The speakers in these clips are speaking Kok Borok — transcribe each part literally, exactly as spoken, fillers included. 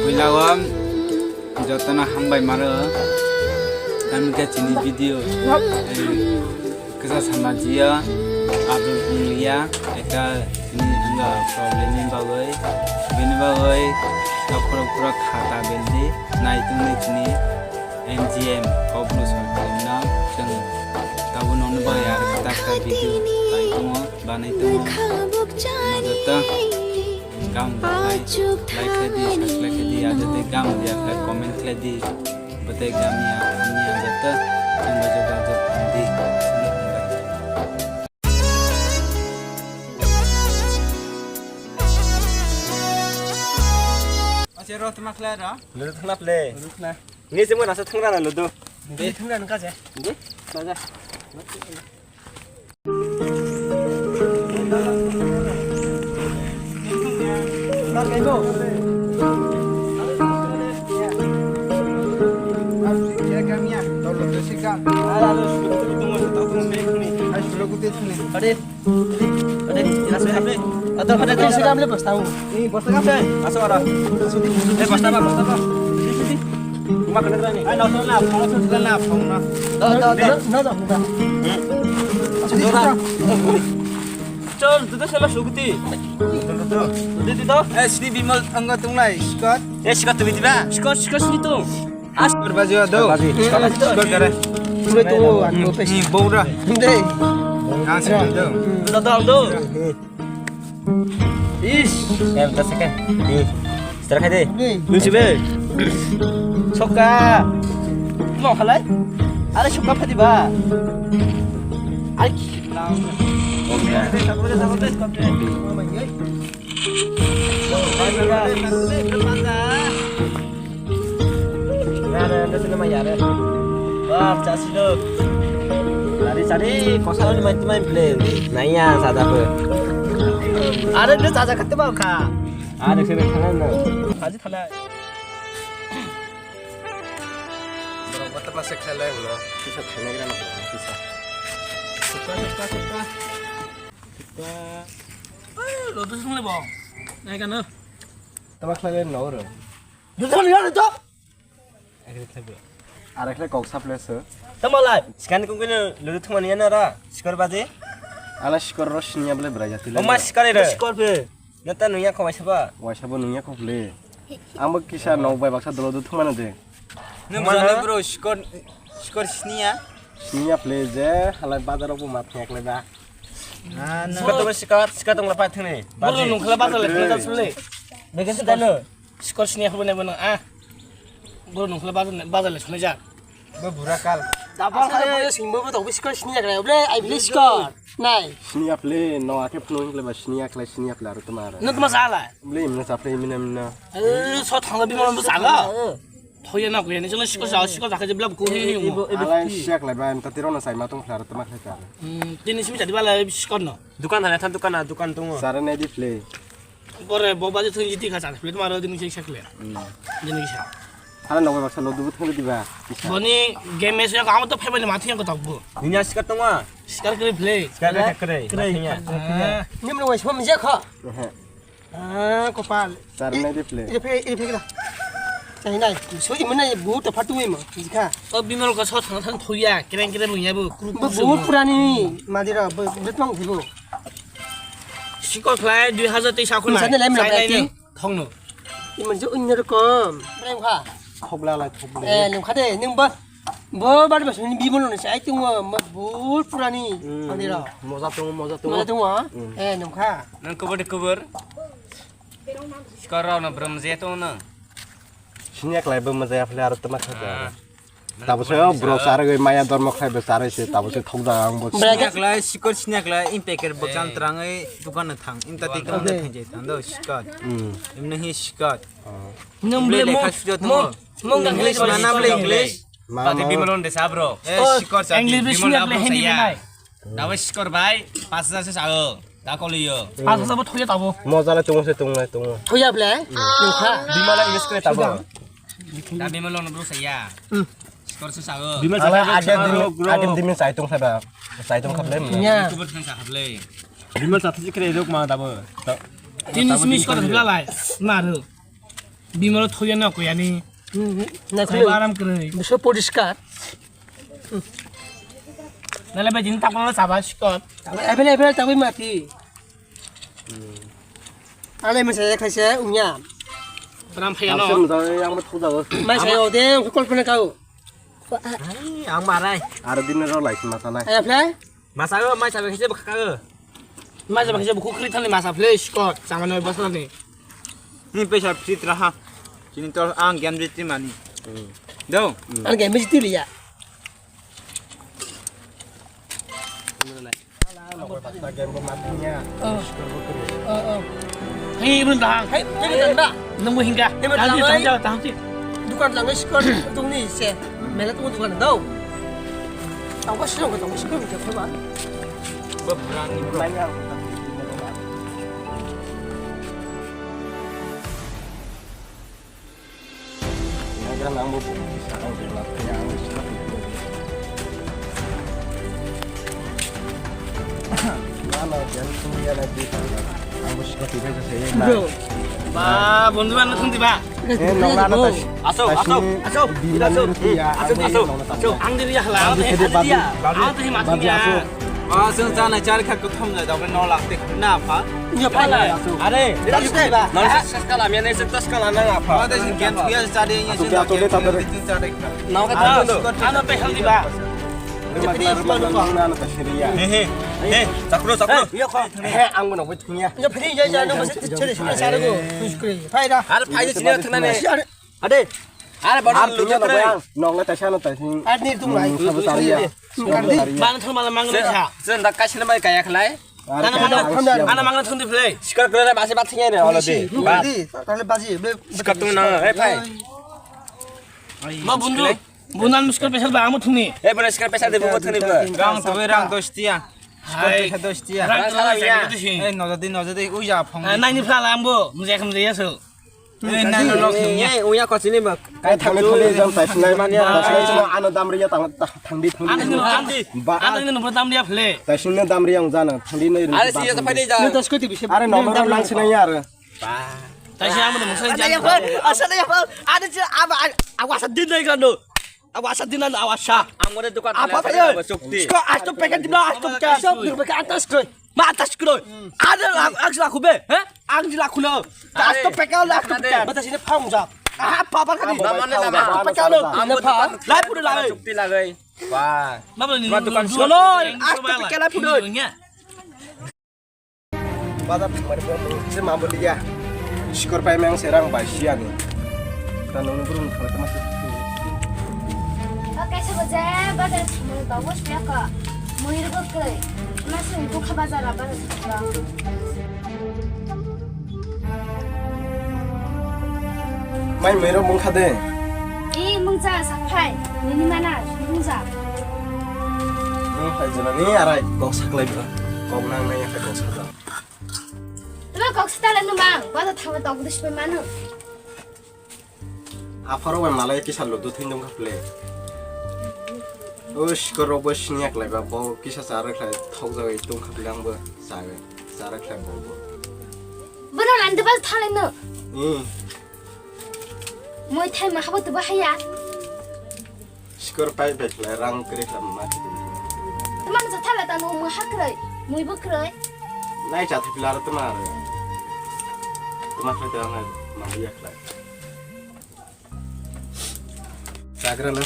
Puila o jotono hambai mano. Tamni khe chini video, eh, kisa sama jiya, upload wngya, ekta chini wngya problem ni bagwi, bini bagwi takhoro khoro khata beldi, nai tongni chini M G M, Kokborok Sorkar no chwng tabuk nokni bagwi aro kisa kisa video bai tongo, banai tongo. Joto. Gam like, like khe di, subscribe khe di, ado tei gam dia khe comment khlai di. Bo tei gam ya, hamya joto, chwng bai jogajog di. Ase ro tma khlai ro? Ludo thangna play. Ludo thangna. Ni se mo rasa thangra na ludo. Ni thangra nang kaje. Di, kaje. Chol, duda sela suguti. Duda, duda. Duda, duda. Eh, sini Bimal angga tunglai, Scott. Eh, Scott, tu bitiba? Scott, Scott, sini tu. As. Berbaji, do. Berbaji. Scott, Scott, kare. Tunglai tu, anu, pes. Ni, bora. Dei. Ah, sini, do. Duda, duda, do. Is. Em, ta second. Di. Setelah kade. Di. Lucu be. Soka. Mau halai? Ada suka apa tiba? Ai. Yare, ando sini mah yare. Wah, chasi lo. Sari, sari, kosa lo mai mai ble. Naya, sada pe. Are, dia sada kate mau ka. Are, sini sana na. Aji thala. Borok bata masa khalai ulo. Kisa khalai gra na kisa. Suka, suka, suka. Suka. Eh, lo tu sung le bo. Nai kana. Tama khalai na oro. Duduk ni ada tu. Arekhle kok saple se. Tamo lai, sikani kung kene lulu thumani yana ra, sikor baje. Ala sikor ro sinya bole brai jati le. Oma sikari re. Sikor be. Nata nuya khomai saba. Wai sabo nuya khop le. Ambo kisa nok bai baksa dolo du thumana de. Nung jani bro sikor, sikor sinya. Sinya ple je, halai bazar bo mat khek le da. Sikor to sikor, sikor tong la pa thune. Bolo nung khala bazar le thune da sule. Bege se dano. Sikor sini aku benar-benar ah. Guru nungkhle bazar bazar le sini jak. Bo bura kal. Dapal kaya boyo singbo bo tokbi sikor sini jak le ai beli sikor. Nai. Sini aple no ake phone le ba sini akle sini aple aru tomar. No tuma sala. Beli imna saple imna imna. Eh so thangla bi mo sala. Thoye na ko yani jolo sikor sa sikor sa je bla ko he he. Ala siak le ba em ta tiro na sai ma tong khla aru tomar khle ta. Hmm, tini simi jadi bala sikor no. Dukan hana than dukan na dukan tongo. Sare nai di ple. Bore bo baje thung jiti kha chak plate maro dini chek chek le. Hmm. Dini kisa. Hala nogo baksa lo dubu thung diba. Boni game es yang kamu to phai bani mati yang kotak bu. Nini asikar tongo. Sikar kre play. Sikar kre kre. Kre. Mati ya. Ah. Nim lo wai som je kho. Ehe. Ah, kopal. Sar nai di play. Ire phe, ire phe kra. Chai nai. So di mana bu to phatu ma. Jikha. O bimal ko so thang thang thoya. Kren kren mungya bu. Bu purani madira bu betmang bu. Sikol khlai dui hajar teis akhun nai. Misalnya lem lem. Thongno. Iman je unya rokom. Brem kha. Khobla lai khobla. Eh, nung kha de, nung ba. Bo bar ba suni bimol ni sai tung ma bur purani. Ani ro. Moja tung, moja tung. Moja tung ha. Eh, nung kha. Nang kubur de kubur. Sikol rao na brum je tung nang. Sini aklai bo moja ya phale aro tama kha. Tabo se o bro sar goi maya dormo khai be sar se tabo se thok da ang bo. Sini aklai sikol sini aklai in packet bo cham trang ei dukan na thang in ta ti tong na thang je thang do sikol. Hmm. Imne hi sikol. Nung ble mo mo mo English mana ble English. Tati bimalon de sabro. Eh sikol sa English bimal sini aklai hindi nai. Dawe sikor bai, pas hajar se sao. Da koliyo. Pas hajar bo thoya tabo. Moja le tongo se tongo tongo. Thoya ble? Nung kha. Bimala English kre tabo. Da bimal no bro saya. Sikor se sao. Bimal sa age dim age dim sai tong sa ba. Sai tong khap le. Ya. Kubur sa khap le. Bimal sa thik kre rok ma tabo. Tini simi sikor thik lai. Maru. Bimalo thoya na koyani. Hmm, hmm. Na Saiba khulung. Aram kwrwi. Buso poriskar. Nale ba jini takma saba sikot. Tabuk, ebe, ebe, tabuk mati. Ale masa ya khaise unya. Ram phaya no. Tamsem jai ang thuk jago. Mai sai ode, ang kolpana kau. Ai, ang marai. Aro din ro lai sima tanai. Ayo, play. Masa go, mai sabe khaise bwkha go. Mai sabe khaise bwkha khri thani masa play, sikot, chama noi bosna ni. Ni pesa fit raha. Chini to ang game jiti mani. Do. Ang game jiti liya. Oh. Oh, oh. Hei, ibun dang. Hei, ibun dang da. Nunggu hingga. Ibun dang, tang jauh, tang jauh, tang jauh. Dukan dang, sikon, tung ni se. Mela tung dukan dau. Tang ko sikon, tang ko sikon, jauh ba. Beberani bro. Nagra nang bo bo sa ang de la ya ang sa. Nana jan tu ya na di ta. Ang bo sikati be sa se na. Bro. Ba, bondhu ano thung di ba. Eh, nong nana tas. Aso, aso, aso. Aso, aso. Aso, aso. Ang diri ya hala. Ang diri ya. Ang diri ya. Ah, chwng chanai chari kha kwthom jai, dawai no lakh tei na pha. Iya, pha lai. Are, tas kala, mene se tas kala na pha. Ada sing gen kuya chari, iya sing gen kuya chari. Nang ka ano pe khang di ba. He, he, he, chakro, chakro. Iya kha. He, ang no wit kuya. Iya, phri ya ya no se chari sing chari go. Phai da. Are phai sini thna ne. Ade. Are bana lujo tre. Nong le taisa no taising. Ar ni tung lai. Sabu tari ya. Bana thon mala mangna sa. Sen da kaisle mai kaya khlai. Ana mangna thon di play. Sikar kre mase bat thing ne olo de. Ba. Di, tale baji. Sikar tung na, eh, phai. Ma bundu. Bunan muskar pesal ba amu thungni. Eh, bana sikar pesal de bu thungni ba. Rang to rang dostiya. Sikar pesal dostiya. Rang khala ya. Eh, nojodi, nojodi, uya phong. Nai ni phala ambo, mujak mujak yaso. Ei, nai, nai, nai, nai, uya kochini mak. Kai thangni thangni jam tai sinai mania. Ano dam riya tang, thangdi thangdi. Ano no dam di. Ba. Ano no dam riya phle. Tai sinai dam riya ang jana thangdi nai. Are si ya phai ja. Are no lang sinai ya are. Ba. Tai sinai ang no musai ja. Asal ya ba. Ada je aba awasa din nai kan do. Awasa din nai awasa. Ang mode dukan. Apa ya? Sukti. Sko asto paket di ba asto paket. Sok di paket atas ko. Ma atas ko. Ada ang sila kube. He? Ang jila khulo. Last to pekal, last to pekal. Bata sini phang ja. Aha, papa kani. Nama ne nama. Pekal lo. Ambo lai pura lai. Chukti lagai. Wah. Mama ni dukan solo. Last to pekal lai pura. Bata mari bo se mambo dia. Sikor pai meng serang bai siani. Ta nung burung khala ta masuk. Oke, sabo je bazar thangmani babu siyaka. Muir bwkwi. Masuk bukha bazar bazar thangmani. Mai muiro mungkha de. I mungsa saphai. Nini mana mungsa. Mungkha jora ni arai kok saklai ba. Kok nang nai ya kok sakla. Tuma kok sitala numang. Bazar thangmani tok duspe manu. Apharo bai malai kisa ludu thwindung kha phle. O sikor rok bo sini yaklai ba bo kisa cha rwkhlai thok jagwi tong kha phle ang bo cha cha rwkhlai bo bo. Bono lande bal thalai no. Hmm. Moi thai ma habo tuba haya. Sikor pai bai khlai rang kre kha ma. Tuma no cha thala ta no mo ha krai. Moi bo krai. Nai cha thipla ro tuma ro. Tuma khlai ta ngai ma yakhlai. Chagra na.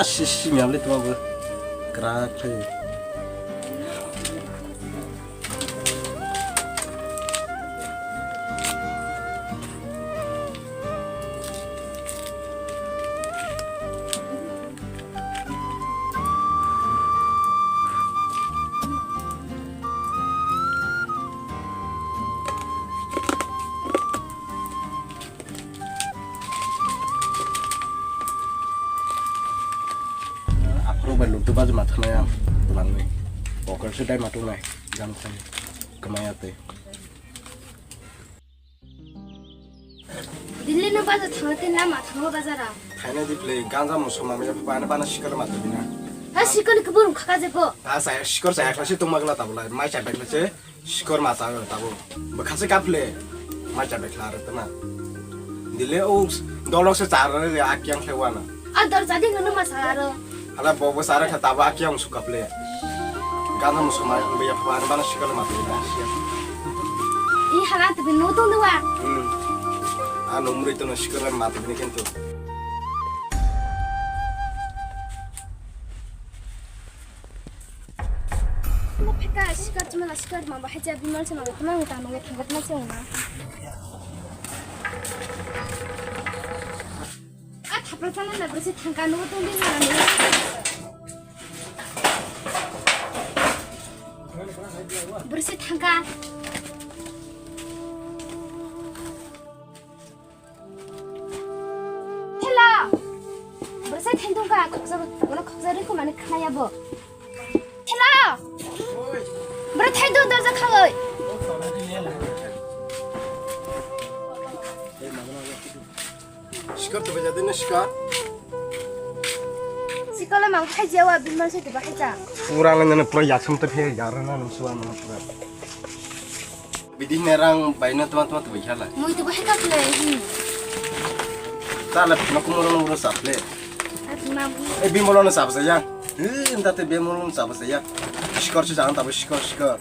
Ah, sisi nyamle tuh aku. Kerak tuh. Aphuru bai luktu baju ma thwnai ang twlangwi. Poker se dai ma tungnai jam khani kwmaya tei. Lino bazar thangna tin lama thango bazara. Thaina di play ganja muso mami bana bana sikar ma tubina. Ha sikar ni kubur khaka jebo. Ha saya sikar saya klase tongma gla tabulai mai cha beklase sikar ma cha tabo. Bakhase kaple mai cha bekla ar tama. Dile o dolok se char re akyang khe wana. A dorja di ngono masa aro. Hala bobo sara kha tabo akyang sukaple. Gana muso mai be ya pa bana sikar ma tubina. I hala tu bin no tong dua. Hmm. Ano muri to no sikar ma tubini kintu. Mo pheka sikar chuma la sikar ma bahai ja bimal chuma ma tama ta nunga thangkat ma chuma. A thapra chana na brisi thangka nunga tong ding na nunga. Brisi thangka. Hello. Bwrwsai thaidung ka khoksa, bono khoksa rikhu mani khnaya bo. Hello. Bwrwi thaidung dorja khagoi. Sikar tu bajadi na sikar. Sikar le mang khai jawa bimal se tu bahai ja. Pura le nana pura yaksam ta phe yar na nung suwa nana pura. Bidi ne rang bai no tma tma tma khala. Mui tu bahai ka khlai. Hmm. Ta la no kumuro no ro saple. Atma bu. E bimolo no sap sa ya. He inta te bimolo no sap sa ya. Sikor se jang ta sikor sikor.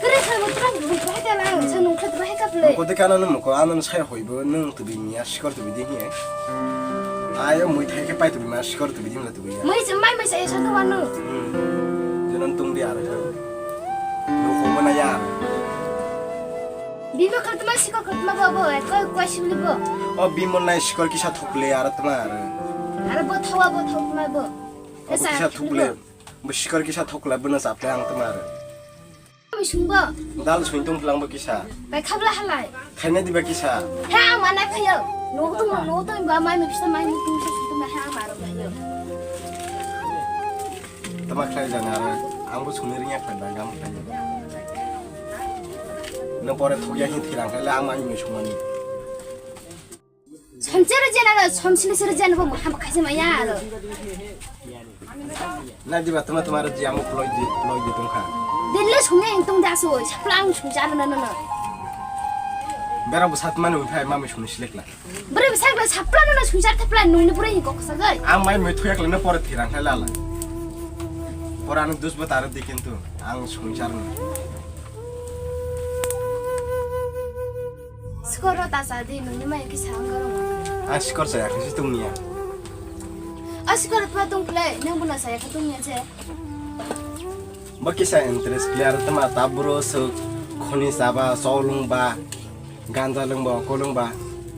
Kere sa mo tra bu bahai ka la sa nung khat bahai ka khlai. Ko de kana no ko anan sai hoi bo nung tu bi niya sikor tu bi di he. Ayo mui thai ke pai tu bi ma sikor tu bi di la tu bi ya. Mui se mai mai sa ya sa tu wanu. Hmm. Jenon tung di ar. Nukho bo na ya. Bima khatma sikor khatma bo bo, koi koi sibli bo. O bimon nai sikor kisa thokle ar tma ar. Ar bo thawa bo thokma bo. O bo kisa thokle. Bo sikor kisa thokle bo na saple ang tma ar. Ami sungbo. Dal sung tung phlang bo kisa. Bai khabla halai. Khaina diba kisa. Ha ang mana khayo. No tung no tung ba mai mi pisa mai mi tung sa tung ha ang maro khayo. Tama khlai jani aro, ang bo sungni ringya khlai ba, gam khlai. No pore thokya hin thirang khlai, ang mani mui sungmani. Somchero jena ro, somsili sero jena bo ham khaise maya aro. Na diba tama tama ro ji amo ploi ji, ploi ji tongkha. Dille sungya hin tong da so, sapla ang sungja no no no. Bera bo sat mani uphai mami sungni silekla. Bwrwi bwsai bai sapla no sungjar thapla nungni bwrwi ni kok sagai. Ang mai mui thuyak leno pore thirang khlai lala. Pore ano dus bo taro di kintu ang sungjar no. Skoro ta sa di nungni mai ki sang garo. Ang skor sa yakhe si tungniya. A skor pa tung play nang buna sa yakhe tungniya je. Bo kisa interest player tama ta bro so khoni saba solung ba. Ganja lwngba, okolwngba,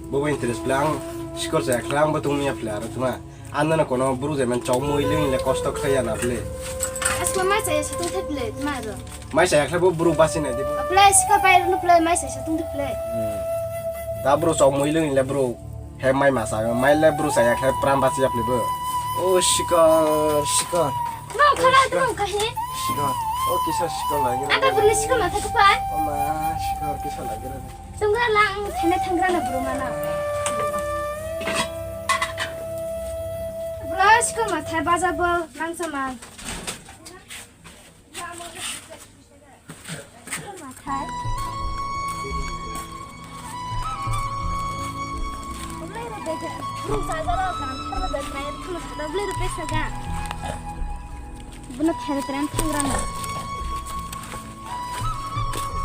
bobo interest phle ang sikor jaya khlai ang bo tongmiya phle aro tma. Ang nana kono bru jemen chokmui lwng le kosto khlaiya na phle. Asma mai chaya satung thai phle tma aro. Mai chaya khlai bo bru basi nai di. Phle sikor pai rwno phle mai chaya satung thai phle. Hmm. Ta bru chokmui lwng le bru he mai masa mai le bru chaya khlai pram basi ya phle bo. O sikor, sikor. Tma khala tma kahi. Sikor. O kisa sikor lagi. Ada bru sikor ma thak pai. O ma sikor kisa lagi. Tunggra lang thene thangra na bro mana. Bro sikor ma thai baja bo nang sama. Sikor ma thai. Bro sajala kan thar ba dai mai thum thada bro pesa ga. Buna thene tren thangra na.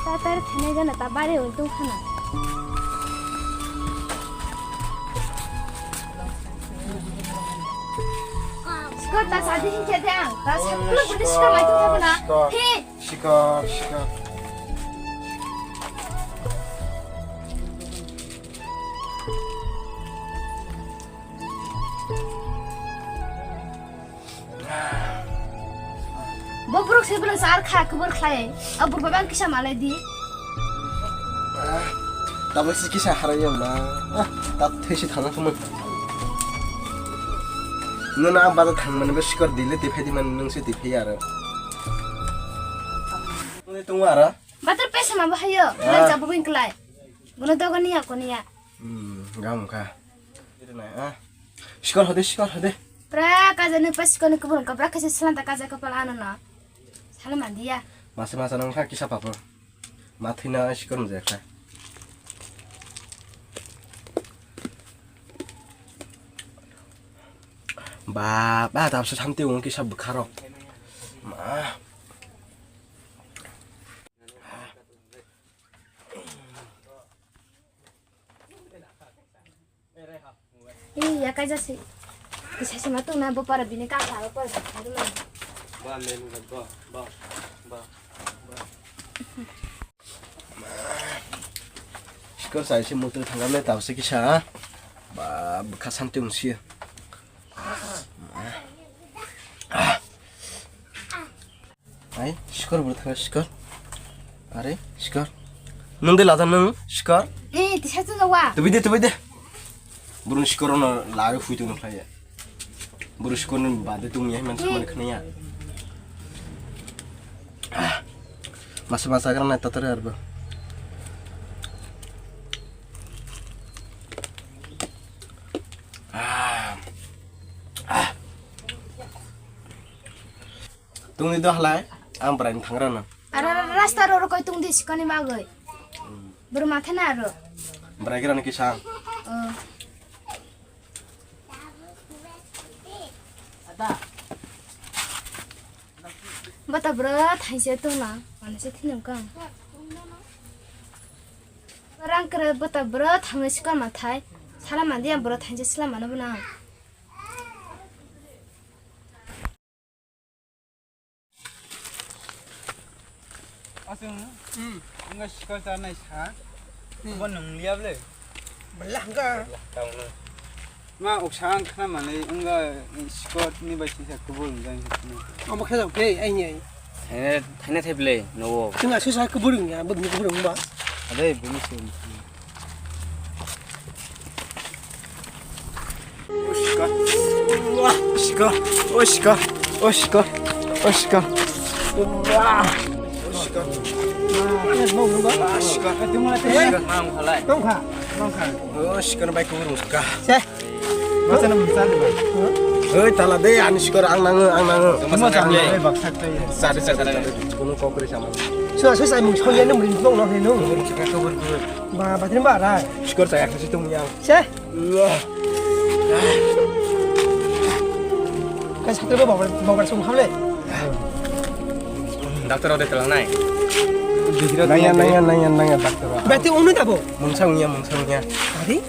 Ta tar thane gana ta bare ul tu khana. Sikor ta sadi hin khe de ang. Ta saplo budi sikor mai tu khana. He. Sikor, sikor. Bo borok se bono sar kha kubur khlai. A bo baba kisa malai di. Tabuk se kisa harai ya ma. Ah, ta thesi thana khamai. Nuna bada thang mani be sikor dile tiphai di mani nung se tiphai aro. Nung tongo aro. Batar pesa ma bahayo. Ah. Lai jabu bin klai. Bono dogo niya ko niya. Hmm, gam kha. Sikor hode, sikor hode. Pra kaja ni pa sikor ni kubur ka pra kaisa silanta kaja kapal ano na. Sala mandiya. Masa masa nang kha kisa papur. Mathina sikor mujak kha. Ba, ba, tabsa samti wng kisa bwkharok. Ma. Iya, kaisa si. Kisa sima tungna bo para bini kaka bo para bini. Ba, le, ba, ba, ba, ba. Sikor sai se mutu thangam le tabsa kisa. Ba, bwkha santi wngsi. Ai, sikor bwrwi thangkha, sikor. Are, sikor. Nwng de laja nwng, sikor. Eh, tisa tu jawa. Tubi de, tubi de. Burung sikor ono lari hui tu nukhlai ya. Burung sikor ni bade tu ngiya himan samani khna ya. Ah. Masa masa kan nai tatar arba. Ah. Ah. Tungni do halai, ang bwraini thangra no. Aro, aro, rasta ro, ro koi tungdi sikoni magoi. Bwrwi matha na aro. Bwrai gira no kisa. Oh. Bata bwrwi thaise tungna, manase thinung kang. Rang kre bata bwrwi thangwi sikon mathai. Sala mandi ang bwrwi thaise sila mano bwna. Asung, hmm, wngkha sikor charnai sa. Hmm. Bo nung liya ble. Bela hangka. Taung nung. Ma uksa ang khna mani wngkha sikor ni bai sisa kubul wngkha. Omo khe jang khe ai ni ai. Thaina, thaina thai ble, nowo. Chwng aswk sa kubul wngya, bo ni kubul wngba. Ade, bini se. O sikor. Wah, sikor. O sikor. O sikor. O sikor. Wah. O sikor. Wah, sikor. Tongkha, tongkha. O sikor bai kubur muska. Se. Masa nang masa nang. Oi, tala de, ani sikor ang nango, ang nango. Tongma sana sana le. Sade, sade, sade. Kono kokri sama. So, so, sai mung soya nung ring nung nung nung. Kubur, kubur, kubur. Ba, batri ba ra. Sikor saya kasi tung yang. Se. Wah. Kai sakri ba babar, babar sung hamle. Doctor ode telang nai. Naya, naya, naya, naya, doctor. Bati unu tabo. Mungsa unya, mungsa unya. Ari?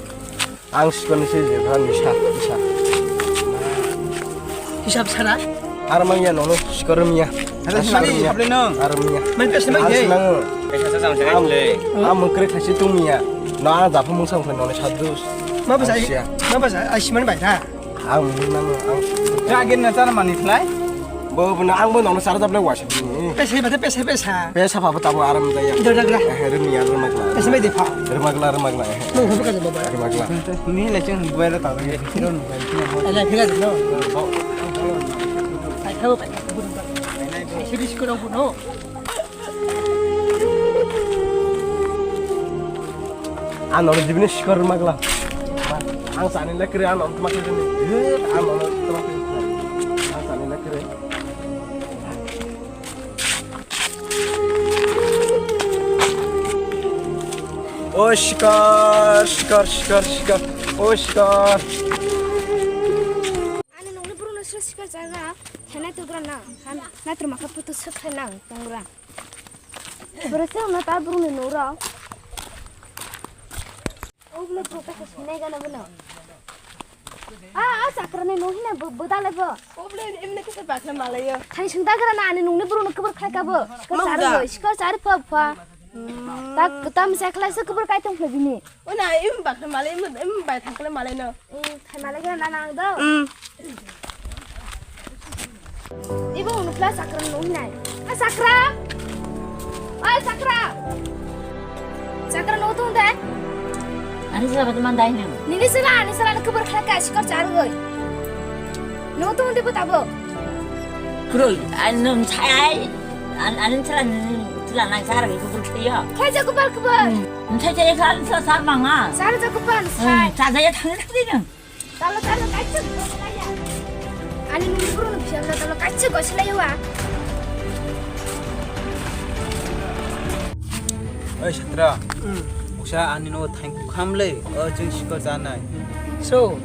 Ang sikon se je bha nisa, nisa. Hisab sara? Ar mangya nono sikor mia. Hada sari haple no. Ar mia. Mai pesa mai. Sinang. Pesa sa jam jam le. Am mukre khasi tung mia. Na japha mung sang nono sadus. Ma basa ai. Ma basa ai siman bai da. Ang mung nang ang. Jagen na char mani khlai. Bo, bo na ang bo nono sara japlai wasi bini. Pesa bata pesa pesa. Pesa pha tabo aram jaya. Ida dagra. Eh, rumi ya ruma kla. Pesa mai de pha. Ruma kla, ruma kla. Nung hobo kaje baba. Ruma kla. Ni le cheng buai la ta. Phiro nu bai. Ala phira no. Ai khabo bai. Ai sidi sikoro no. Ang nono jibini sikor rwma gla. Ang sani le kre, ang nono tma kre ni. Ang nono tma kre. Ang sani le kre. O sikor, sikor, sikor, sikor. O sikor. Ani nongni buru no sikor jaga. Thana tu gra na. Natur maka putu suk thana tongra. Boro se wngna ta borokni noro. O bole boro ta sinai gana bono. A, a chakrani no hina bo, bo dale bo. O bole emne kisa bakla malayo. Thani sung ta gra na ani nungni borokno kobor khlai ka bo. Ko char bo, sikor char pha pha. Ta, ta misa khlai se kobor kai tong pha bini. O na em bakla malai, em, em bai thang khlai malai no. Thai malai gana na nang do. Ibo unu pla sakra nung hinai. A sakra. Oi sakra. Sakra no tung de. Ani sila batu mandai nang. Nini sila ani sila na kubur khlaka sikor chargoi. No tung de butabo. Kuroi, an nung sai. An, an sila, sila nang sar kubur khlio. Khlai ja kubur kubur. Nung sai ja khlai sila sar manga. Sar ja kubur sai. Sa ja ya thang thang de nang. Talo, talo, kaisa gosilaiya. Ani nungni borokno phiyokno talo kaisa gosilaiya wa. Oi, Satra. Hmm. Uksa ani no thain khamle. O, chwng sikor chanai. So.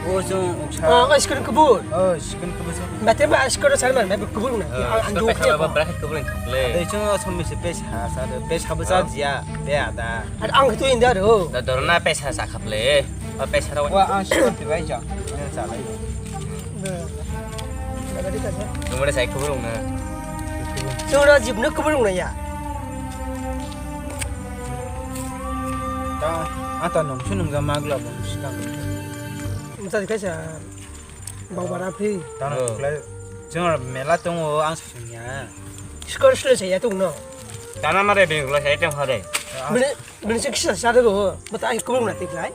O, chwng uksa. O, o, sikor kubur. O, sikor kubur. Bate ba sikor chanai, ba kubur na. O, ang sikor jok pesa ba, ba, bracket kubur khamle. Ade chwng o, somni se pesa sa, pesa bo sa jia, be ada. Ar ang tu inda ro. Da dorna pesa sa khamle. Ba pesa ro. Wa, ang sikor tibai ja. Ene sa lai. Chwng mare sai kubur na. Chwng ro jibno kubur na ya. Ta, ata nong chu nungja magla bo sikang. Msa dikha sa. Bau bara phi. Ta nong klai. Chwng mela tongo ang sungya. Skor sle sa ya tong no. Tana mare bengla sai tong hare. Bini, bini se kisa sa de go. Bata ai kubur na tiklai.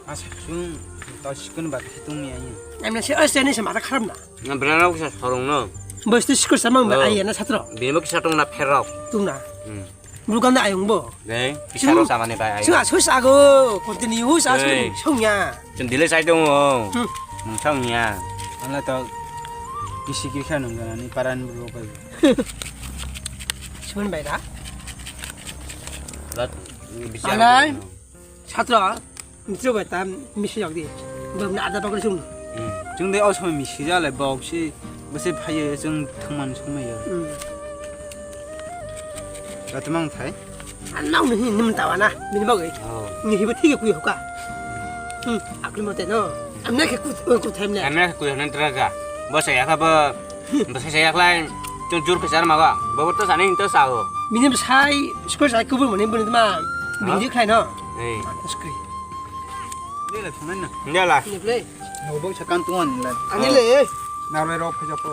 Asa chwng ta sikon ba khitung ni ayo. Amna se ase ni se mata kharap na. Na brana ko sa sorong no. Bos tu sikor sama ba ai na satro. Bini mo kisa tong na pherok. Tung na. Hmm. Bulu kam da ayung bo. Dei, kisa ro sama ni bai ayung. Sunga sus ago, continue sus ago, sungya. Chun dile sai dong o. Hmm. Mung sungya. Ala to kisi kisa nung gana ni paran bulu kai. Suman bai da. Lat, bisi. Alai. Satro, mitro bai tam misi jok di. Bam na ada bagul sung. Hmm. Chwng de o somoi misi jale bok si bwse phayo chwng thwngman somoi yo. Hmm. Katamang thai. Anau ni hin nim tawa na, bini bagwi. Oh. Ni hibo thige kui hoka. Hmm, akli mote no. Amna ke kut, kut hem ne. Amna ke kui hem ne traga. Bo saya ka bo. Bwsai sa yaklai, chwng jur khe char maga. Bobo to sani to sao. Bini bwsai, skul sai kubur mani bini ma. Bini khlai no. Ei. Skul. Dela thunai na. Dela. Ni play. No bo sa kan tuan la. Ani le. Na le rok phaja po.